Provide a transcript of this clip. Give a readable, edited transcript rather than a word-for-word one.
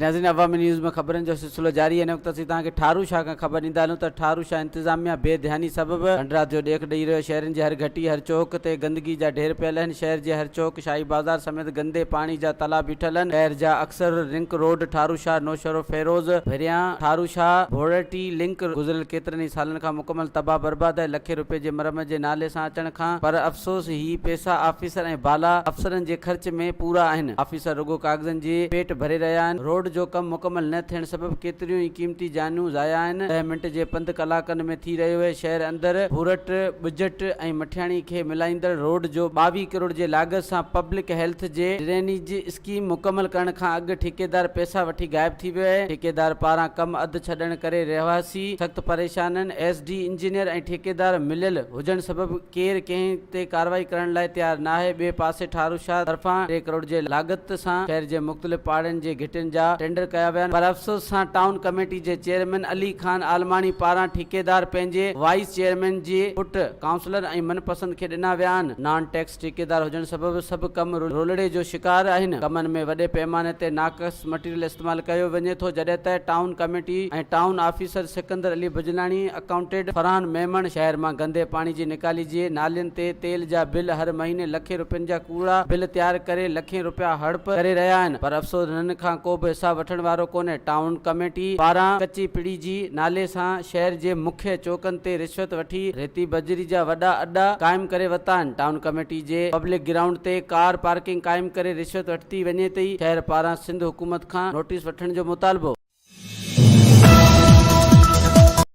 ناظرين عوامي نيوز ۾ خبرن جو سلسلو جاري آهي. هن وقت اسين توهان کي ٺارو شاهه کان خبر ڏيندا هلون ته ٺارو شاهه انتظاميا بي ڌياني سبب کنڊرات جو ڏيک ڏئي رهيو شهرين جي هر گهٽي هر چوڪ تي گندگي جا ڍير پيل آهن شهر جي هر چوڪ شاهي بازار سميت گندي پاڻي جا تلاء بيٺل آهن شهر جا اڪثر لنڪ روڊ ٺارو شاهه نوشهروفيروز ڀريان ٺارو شاهه ڀورٽي لنڪ گذريل ڪيترن ئي سالن کان مڪمل تباهه برباد آهي لکين روپين جي مرمت جي نالي سان اچڻ کان پر افسوس هي پيسا آفيسر ۽ بالا افسرن جي خرچ ۾ پورا آهن. آفيسر رڳو ڪاغذن جي پيٽ ڀري رهيا آهن، روڊ جو ڪم مڪمل نه ٿيڻ سبب ڪيتريون ئي قيمتي جانيون ضايع آهن، ڏهه منٽ جي پنڌ ڪلاڪن ۾ ٿي رهيو اهي، شهر اندر ڀورٽ، ٻجٽ ۽ مٺياڻي کي ملائيندڙ روڊ جو 22 ڪروڙ جي لاڳت سان پبلڪ هيلٿ جي ڊرينيج اسڪيم مڪمل ڪرڻ کان اڳ ٺيڪيدار پئسا وٺي غائب ٿي ويو اهي، ٺيڪيدار پاران ڪم اڌ ڇڏڻ ڪري رهواسي سخت پريشان آهن، ايس ڊي انجنيئر ۽ ٺيڪيدار مليل هجڻ سبب ڪير ڪنهن تي ڪارروائي ڪرڻ لاء تيار ناهي، ٻئي پاسي ٺاروشاهه طرفان ٽي ڪروڙ جي لاڳت سان شهر جي مختلف پاڙن جي گهٽين جا ٽينڊر ڪيا ويا آهن پر افسوس سان ٽائون ڪميٽي جي چيئرمين علي خان عالماڻي پاران ٺيڪيدار پنهنجي وائيس چيئرمين جي پٽ ڪائونسلر ۽ من پسند کي ڏنا ويا آهن، نان ٽيڪس ٺيڪيدار هجڻ سبب سڀ ڪم رولڙي جو شڪار آهن، ڪمن ۾ وڏي پيماني تي ناقص مٽيريل استعمال ڪيو وڃي ٿو، جڏهن ته town committee ۽ town officer Sikandar Ali Bijlani, accountant Farhan Memon شهر مان گندي پاڻي جي نيڪالي جي نالين تي تيل جا بل هر مهيني لکين روپين جا ڪوڙا بل تيار ڪري لکين روپيا هڙپ ڪري رهيا آهن پر افسوس هنن کان ڪو به حساب وٺڻ وارو ڪونهي، ٽائون ڪميٽي پاران ڪچي پڙي جي نالي سان شهر جي مکيه چوڪن تي رشوت وٺي ريتي بجري جا وڏا اڏا قائم ڪري ورتا آهن، ٽائون ڪميٽي جي پبلڪ گرائونڊ تي ڪار پارڪنگ قائم ڪري رشوت ورتي وڃي تئي، شهر پاران سنڌ حڪومت کان نوٽيس وٺڻ جو مطالبو.